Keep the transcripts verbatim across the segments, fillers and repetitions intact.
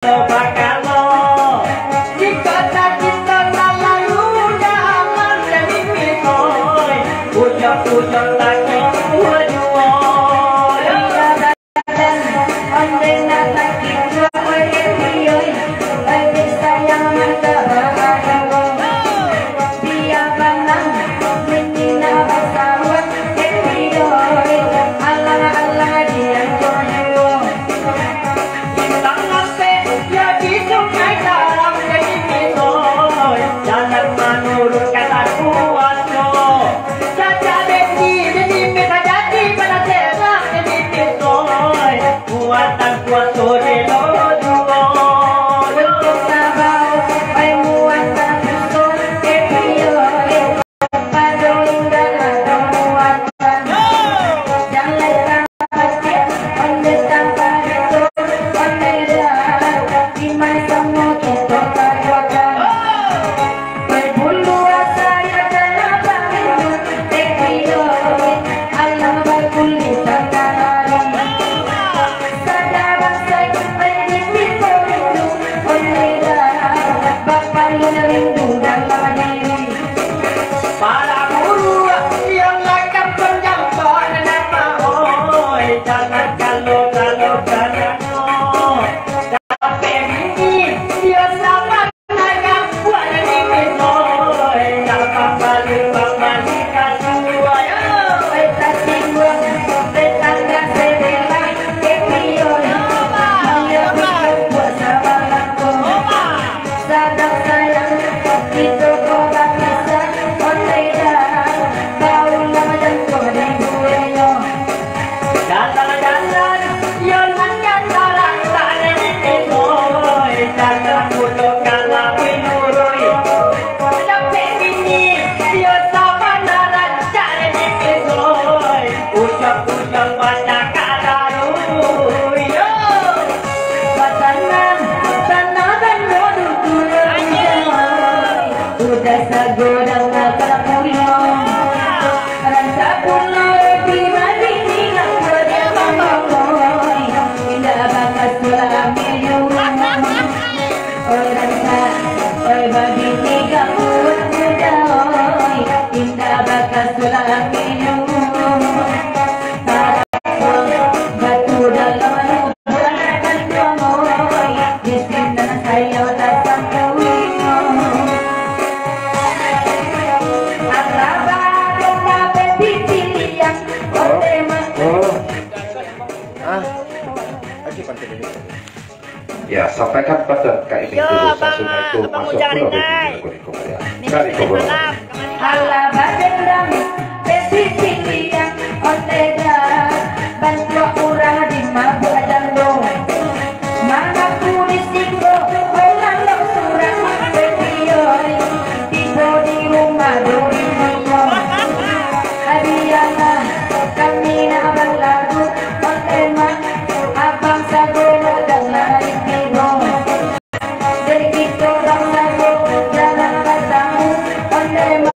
Bakalo, jikok sakik talalu dalam, jadi mimpi, ujung-ujung sakik juo-juo. Onde nan sakik juo, oi, oi, oi, oi, sayang mantap. Bia banang, mini nan basawah, oi, oi, alang-alang dian juo-juo. Bintang lapeh, yo di Sungai Karam, jadi mimpi, jalan manurun kata kuaso. Saja beti, jadi mimpi, sajadi pada serak, jadi mimpi, buatan kuaso delo juo. Untuk sabau, pai muatan kuaso, oi, oi, pado indah ado muatan. Jangan Para guru yang lakam panjambaran nama, oi, jangan kalau-kalau karano sampai bini, dia sama nangah buat jadi besok, oi, tak pambali-pambali kasih, oi, tak timbang, tetangga sebelah, eh, oi, hanya buat salah. Sadang sayang, kito ko bapisah, ondeh dah, kau lah macam ko di gue nyo. Jalan-jalan, yo nan nyo tarantak di tingkoi, jalan pulo ka labuih nurui. Dapek bini, yo sabana rancak di tingkoi, ucap-ucap banyak ka darui, yo. Batanam, tanam dan bodoh turun. Udah sagodang akal pulang. Rasa pulang di madini nak buat dia mamoi. Indah bakas pulang ambil rumah. Oi rasa, oi babini gak buat muda, oi. Indah bakas pulang ambil rumah. Batu dalam lubang. Oh. Ah. Lagi pantai ini. Ya, sampaikan pesan Kak Imin dulu, Sangsuna itu masuk pulau dari Minggu Minggu ya. Dari Kobor. Alah badendang, besi pilihan, ondeh dah, bantuak urang di mabuak jando. Mangaku di siko, urang lo surang, besi oi, tibo di rumah duri nyo. Hadiahlah, kami nak balagu, ondeh mah, abang sagono dan lain tibo. Dari kito bangsa ko, jangan batamu, ondeh mah.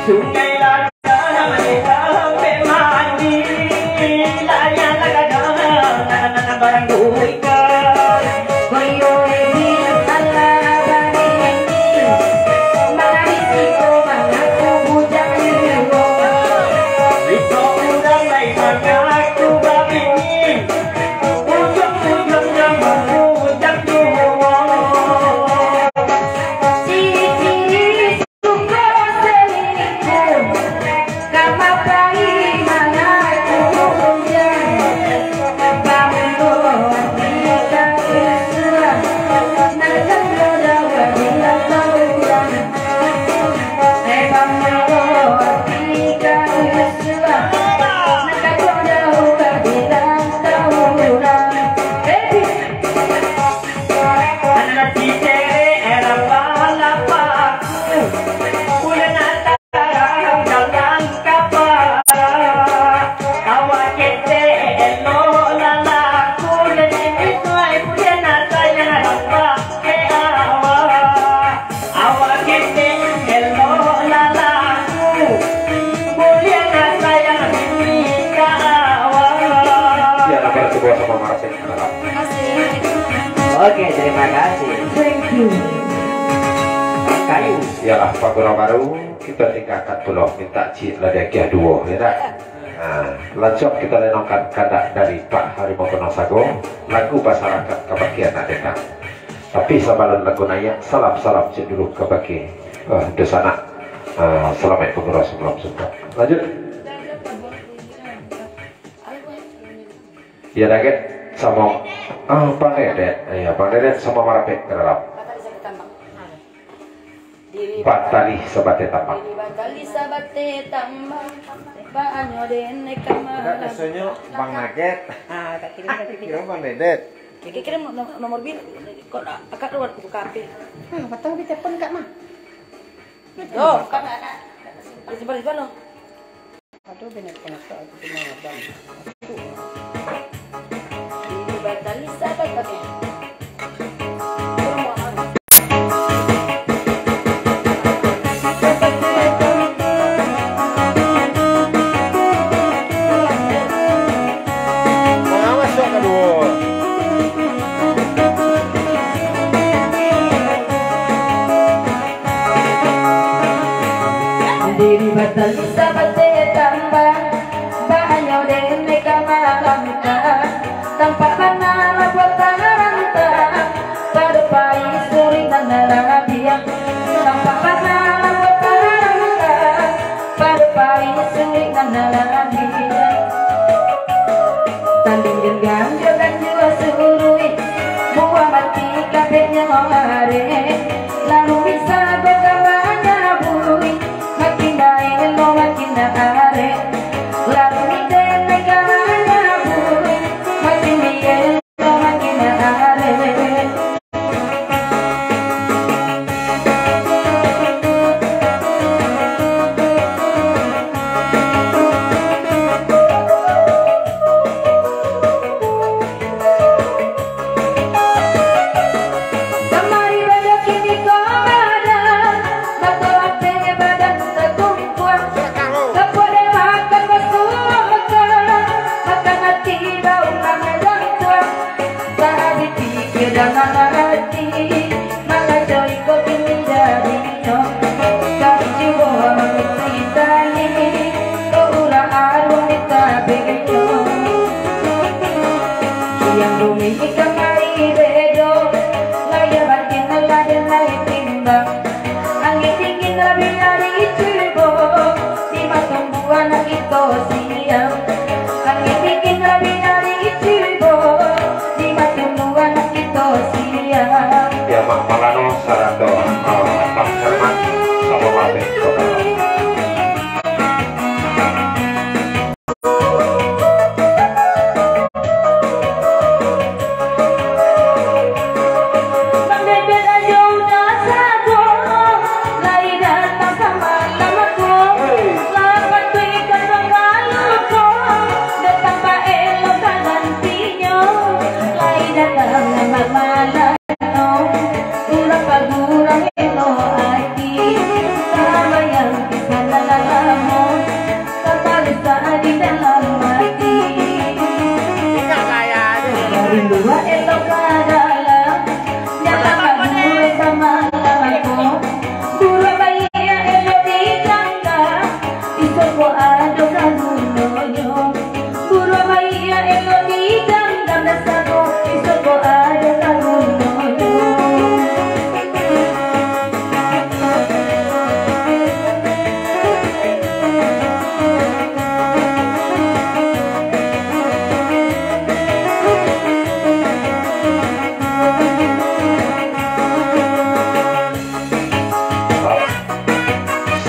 Sungai Lada nan manitah ampek mandi, layang lah gadang, nan barang duit kan. Koyo ebi ala bani, mangari siko mangaku bujang juo. Siko urang lai mangaku babini, ujung-ujungnyo bujang juo. Ciri-ciri Anak cicerek era palapaku, ulun atarang dalam kapa. Awak ketek elok lalaku, ulun ini tuai ulun atayang rampak ke awak. Awak ketek elok lalaku, ulun atayang bini ka awak. Iyolah, pada sebuah sama marasai. Oke, terima kasih. Thank you. Kayu. Iyolah, Pak Guru Baru, kita tinggalkan pulo, minta cik lah diagiah duo, ya tak? Nah, langsung kita lenongkan kandak dari Pak Harimau Gunung Sago, lagu Basarakat Kabake Anak Dendang. Tapi sabalun lagu naiak, salam-salam cik dulu kabake, eh, dunsanak. Eh, salamaik pangurus malam Sunda. Lanjut. Ya, daget samo, ah, Bang Dedet. Ya, Bang Dedet samo marapek ka dalam. Batali sabateh tambang. Batali sabateh tambang. Diri batali sabateh tambang. Baanyo dene kamar. Udah, biasonyo Bang Naget. Ah, tak kira, tak kira. Kira Bang Dedet. Kira-kira nomor, nomor bil, kok akak luar buka H P? Hmm, patang di telepon kak mah. Oh, kak, kak, kak. Ada sebar-sebar loh. Aduh, banyak kena tak aku kena abang. Ini batali sahabat pakai. Pengawas yang kedua. Diri batali sabateh tambang, baanyo dene ka malamkan. Tampak bana labuah tarantang, pado pai surik nan rabiang. Tampak bana labuah tarantang, pado pai surik nan rabiang. Tanding genggam jo ganjua suruik, buah mati kabeknyo arek. Lalu bisa bakabanya buih, makin baik lo makin arek. Lalu bisa bakabanya buih, makin baik lo makin arek. Kamari bajo kini ko badan, batalapeh badan tatumpuak. Kapode makan basuo makan, makan ati bau makan jantuak. Saat dipikir dalam ati, mangajoi ko kini jadinyo. Kami cubo mamutuih tali, ko urang aruang di tabinyo. Siang bumi kamari bedo, layar batin lah den lai timbang. Angin dingin lah bina dicubo, di matumbuah anak kito siang. Angin dingin lah bina dicubo, di matumbuah anak kito Mak Malano sarato, ah, Bang Herman, samo mabeh kota. Bang Deden ajo udah sago, lai datang samalam ko. Lapeh tu ikan dua kalu ko, datang paelo ka gantinyo, lai datang malam-malam. Urang pagurau elo ati, sambayang di sinan lamo, tapariksa di dalam ati. Dari lua elo ka dalam, nyo lah pagurau samalam ko. Guru baiak elo di tangga, isuak ko ado ka gunonyo. Guru baiak elo di tangga, isuak ko ado ka gunonyo.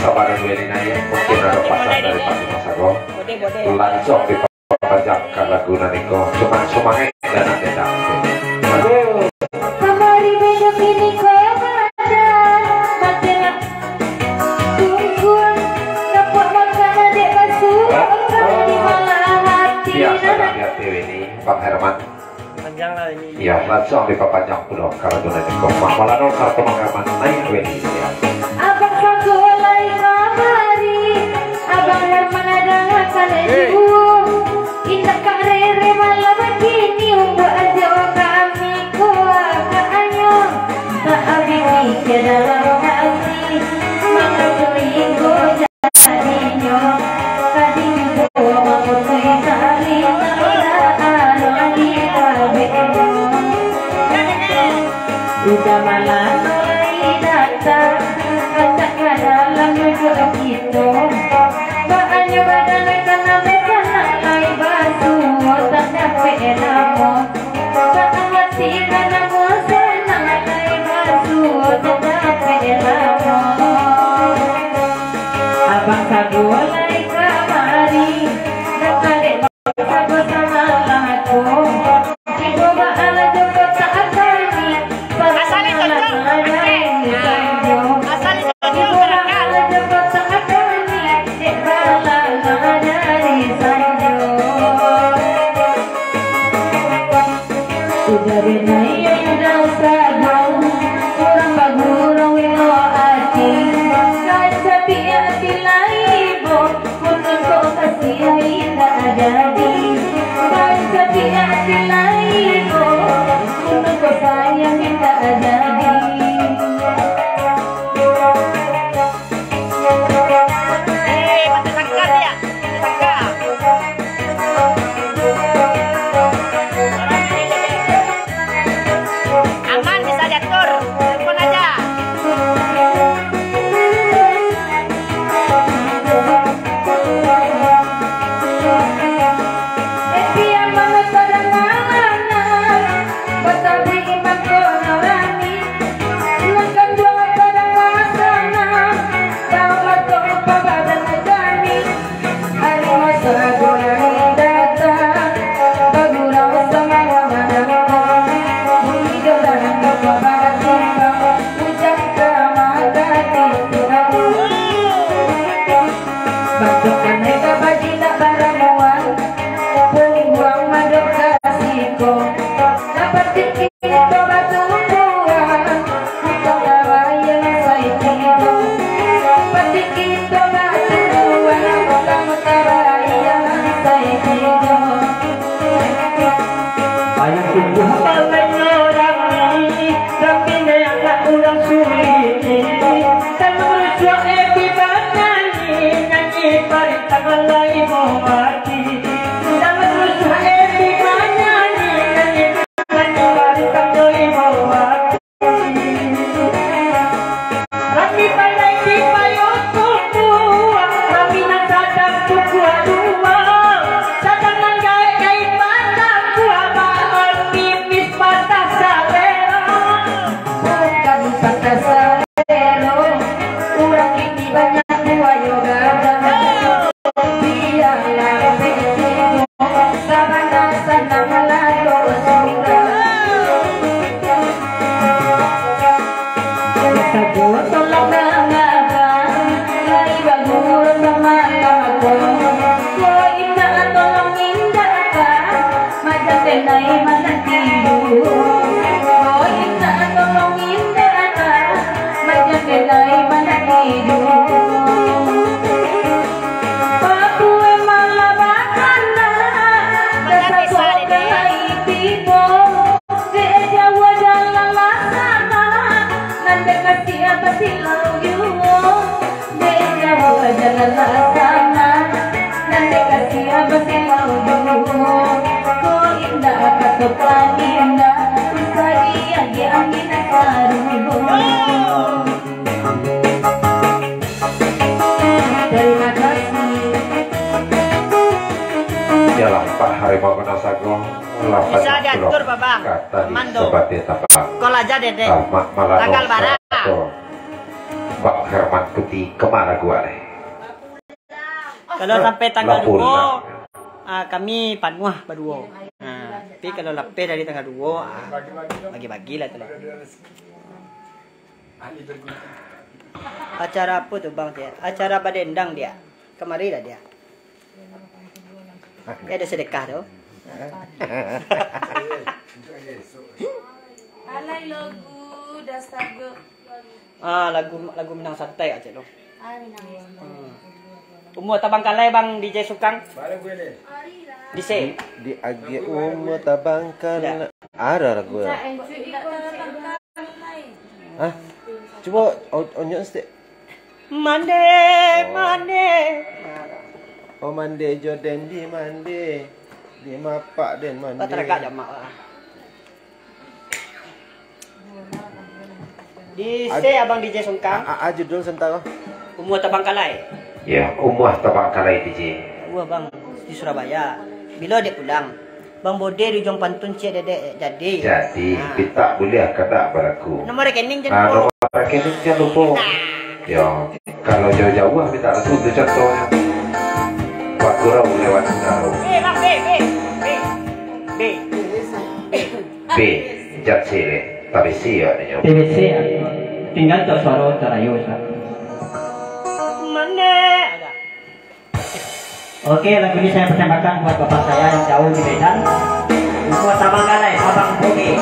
Sabaran weli naiak, mungkin ado pasan dari Pak Dimas Agung. Lansuang dipapanjang ka lagu nan iko. Cuma sumangaik dan ado. Aduh. Kamari beda kini ko badan, badan tungkuang, dapat makan dek basuo, kalau di malah hati. Biasa dah, biasa ini, Bang Herman. Panjang lah ini. Iyo, lansuang dipapanjang pulo ka lagu nan iko. Mak Malano sarato Bang Herman naiak weli, iyo. Abang Sago lai kamari, Abang Herman adangakan juo. Indak ka rere malam kini, umbuak ajo kami ko agaknyo. Tak abih pikia dalam hati, mangko talingo jadinyo. Tadi juo mamutuih tali, tak ada arah di kabeknyo. Udah malam lai datang, rancak ka dalam duduak kito. Baanyo badan ka nan sanang lai basuo, tak dapek lamo. Baa hati ka nan sanang lai basuo, tak dapek lamo. Abang Sago lai kamari, datang dek Sago samalam ko. Ibo baa lah jo kotak kami, asal itu, Cok. Asal itu, Cok. Ibo baa lah jo kotak kami, dek bala dari sanjo. Udah denai, udah sago, urang bagurau elo ati, kaca piak tilai bo. Kunun ko kasiah indak jadi, baik tapi ati lai ko. Kunun ko sayang indak jadi. Eh, batu sangka dia, batu sangka. Aman, bisa diatur, telepon aja. Ari masa goyang datang, bagurau samalam malam. Bunyi dolan babarak timbang, ujan ka mangkati timbang. Bantuak kanai ka bajinak baramuan, pungguang madok ka siko. Dapat pikir tobat Pasangan, nan dek kasiah basilau juo. Dek jauah jalan lah sama, nan dek kasiah basilau juo. Ko indak kato pangindak, usah diagiah angin sarugo. Terima kasih. Yalah, Pak Harimau Kena Sago, lapan Bisa diatur, Pak Bang. Kata di Mando. Sabateh Tabang. Kol aja, Dedek. Ah, ma-, malah Tanggal no bara. Sato. Bang Herman Putih, kemana gua nih? Kalau sampai tanggal Lapor duo, lah. Ah, kami panuah baduo. Ah, tapi kalau lapeh dari tanggal duo, ah, bagi-bagilah tu lah. Acara apo tu, Bang, Diak? Acara badendang, Diak. Kamari lah, Diak. Eh, ado sedekah tu. Alai lagu dasar go. Ah, lagu, lagu Minang santai, Aceh, tu. Ah, Minang santai. Hmm. Umua tabangkalai, Bang D J Sukang? Dise. Di, di agiah umua tabangkalai. Ada lagu, ya? Hah? Cubo on-, onyok stik. Mande, oh. Mande. Oh, mande jo den di mande. Di mapak den mande. Lah, taragak jamak lah. Di se Abang D J Sungkang. A, a, judul santaro. Umua Tabangkalai. Ya, Umua Tabangkalai D J. Wah, Bang, di Surabaya. Bilo dek pulang? Bang Bode di Ujung Pantun ciek dedek jadi. Jadi, ah. Pintak buliah kandak balaku. Nomor rekening jan lupo. Ah, nomor rekening jan lupo. Nah. Yo, kalau jauah-jauah minta restu tu contohnyo. Pak Gurau lewat Gurau. Eh, Bang, B, B, B. B. B, jan sileh. Tapi siap ni, yo. T V C, ya. Tinggal tak suara terayu, Ustaz. Mana? Oke, lagu ini saya persembahkan buat bapak saya yang jauh di Medan. Buat Abang Galai, Abang Boge.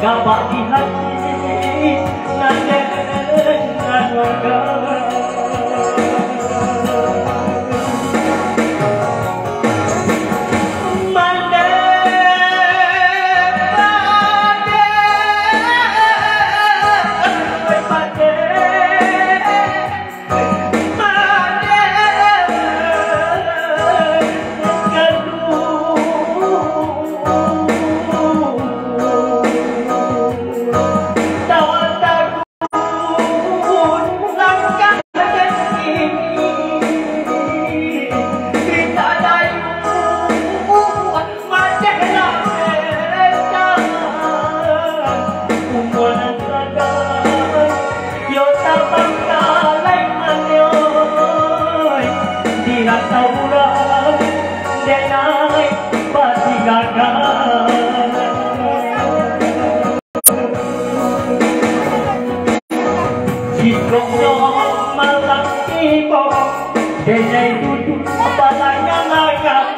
Gapak di hati nan den anugah. Mandeh, mandeh, mandeh. Yo tabangkalai manyoi, di rantau urang denai batigaga. Jikok nyo malam tibo, denai duduak balanyang agak.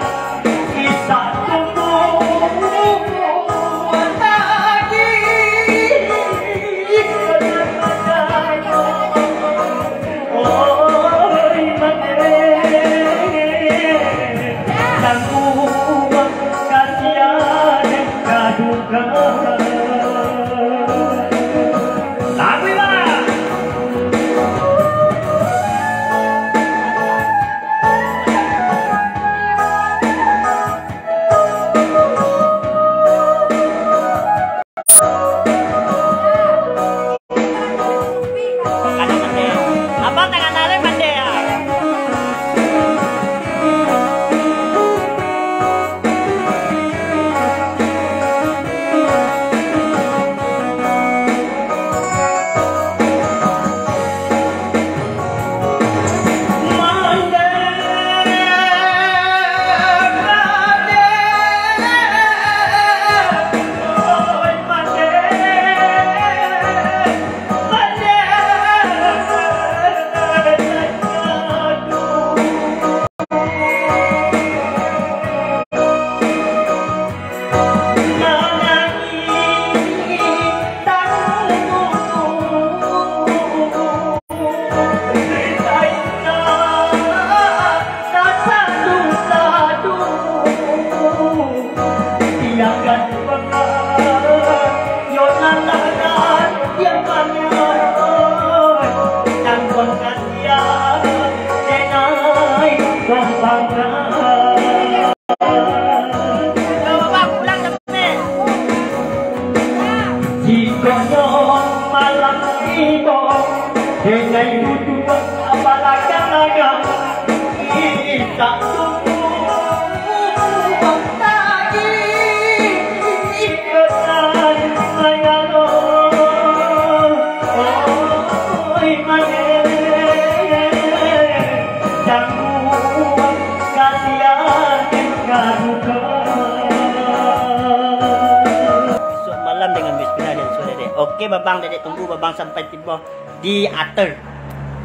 Esok malam dengan bismillah dan suara dek. Oke, Babang, Dedek tunggu Babang sampai tiba di ater.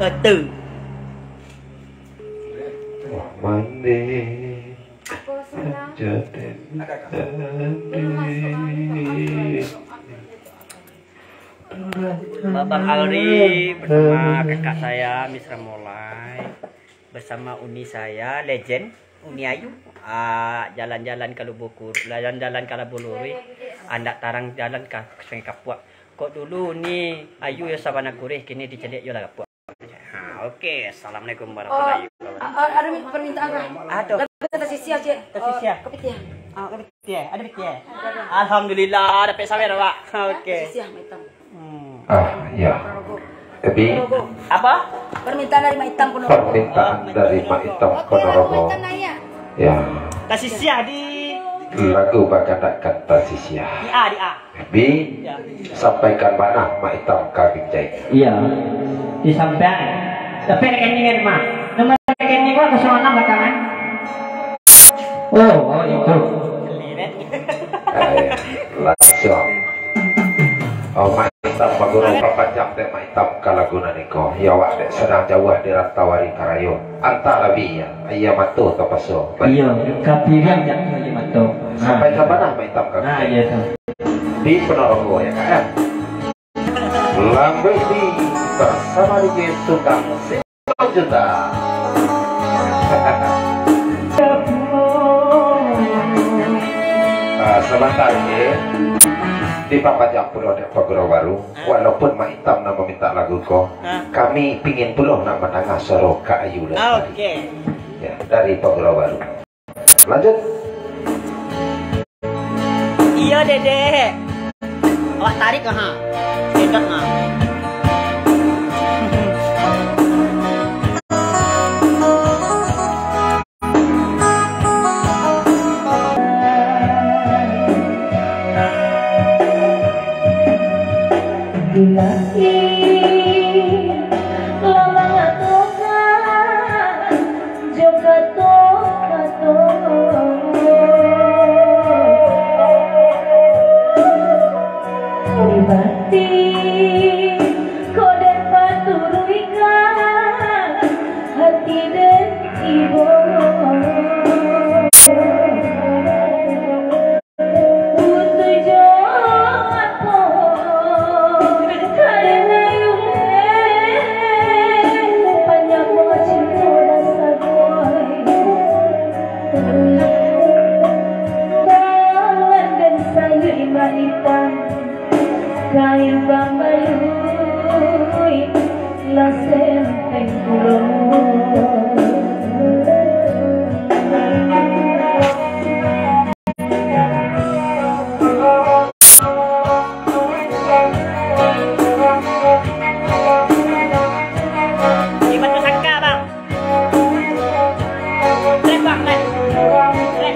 Ater. Mandi. Jadi. Babang Alri bersama kakak saya, Misra Molai, bersama Uni saya, legend, Uni Ayu. Ah, jalan-jalan ka Lubukur, jalan-jalan ka Labu Luruih, andak tarang jalan ka Sungai Kapuak. Kok dulu Uni Ayu yo sabana kurih, kini dicaliak yo lah kapuak. Ha, oke. Assalamualaikum warahmatullahi wabarakatuh. Oh, a-, a-, ada permintaan, Pak? Ada. Tapi kata sisi aja. Kata sisi, ya? Oh, kepitiah. Ah, kepitiah. Ada pitiah? Ada. Alhamdulillah, dapek sawer, Pak. Oke. Sisi, ya, Mak Itam. Hmm. Ah, ya. Tapi apa? Permintaan dari Mak Itam Ponorogo. Permintaan dari Mak Itam Ponorogo. Ya. Tasisia di lagu bagandakkan Tasisia. Di A, di A. Bi, sampaikan bana Mak Itam ka Binjai. Iya. Disampaikan. Tapi rekening kan, Mak. Nomor rekening gua kosong enam belakangan. Oh, oh, itu. Ah, iya. Langsung. Oh, Mak Itam baguru papanjang dek Mak Itam ka lagu nan iko. Ya, awak dek sadang jauah di rantau ari karayo. Antara bi, iya, iya mato tapaso. Iya, kapiriang jatuh aja mato. Sampaikan bana Mak Itam ka Binjai. Ah, iya, tu. Di Ponorogo, ya, Kak, ya. Lambuih di bersama D J Sundang Sipang Juta. Ah, sabanta, ya. Dipapanjang pulo dek pagurau baru. Walaupun Mak Itam nan maminta lagu ko, kami pingin pulo nak mandanga suaro Kak Ayu lagi. Ah, oke. Ya, dari pagurau baru. Lanjut. Iyo, Dedek. Awak tarik, ha. Sedot, ha. Lamang atokan jo kato-kato. Di batin ko den paturuikan, hati den ibo. Butuh jo apo, karena iyo panjang cinto dan sagai. Tangan den sayuik Mak Itam, kain pambaluik lah senteng pulo. Iman Pusaka, Bang. Trek, Bang, trek. Trek.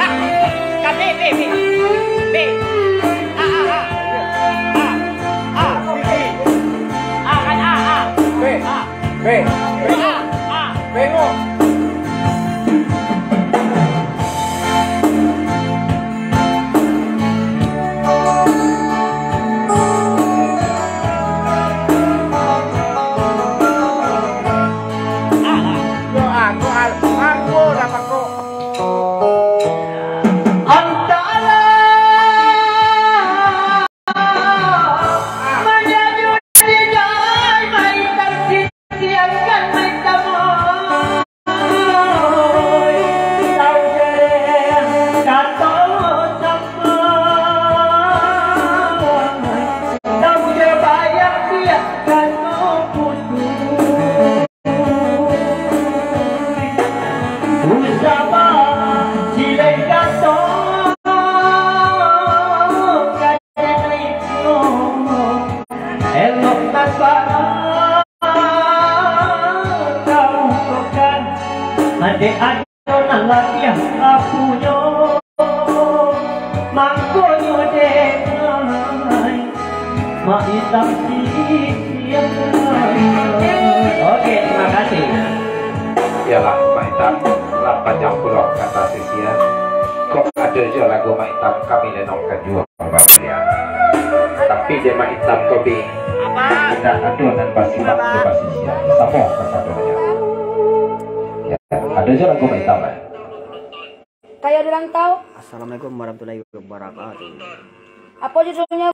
Ah, kan B, B, B. B. A, A, A. A. A. A, kan A, A. B. A. B. A, A. Bengok. Elok basara, kau bukan adek ado nan labiah apunyo, mangkonyo denai Mak Itam sisiah. Oke, terima kasih. Iyolah, Mak Itam, lah panjang pulo kata sisiah. Kok ado jo lagu Mak Itam kami lenongkan juo, Bapak Mulia. Tapi di Mak Itam ko bi, indak ado nan basimak jo basisiah. Samo kasadonyo. Ya, ado jo lagu Mak Itam, eh. Kayo di rantau. Assalamualaikum warahmatullahi wabarakatuh. Apo judulnyo,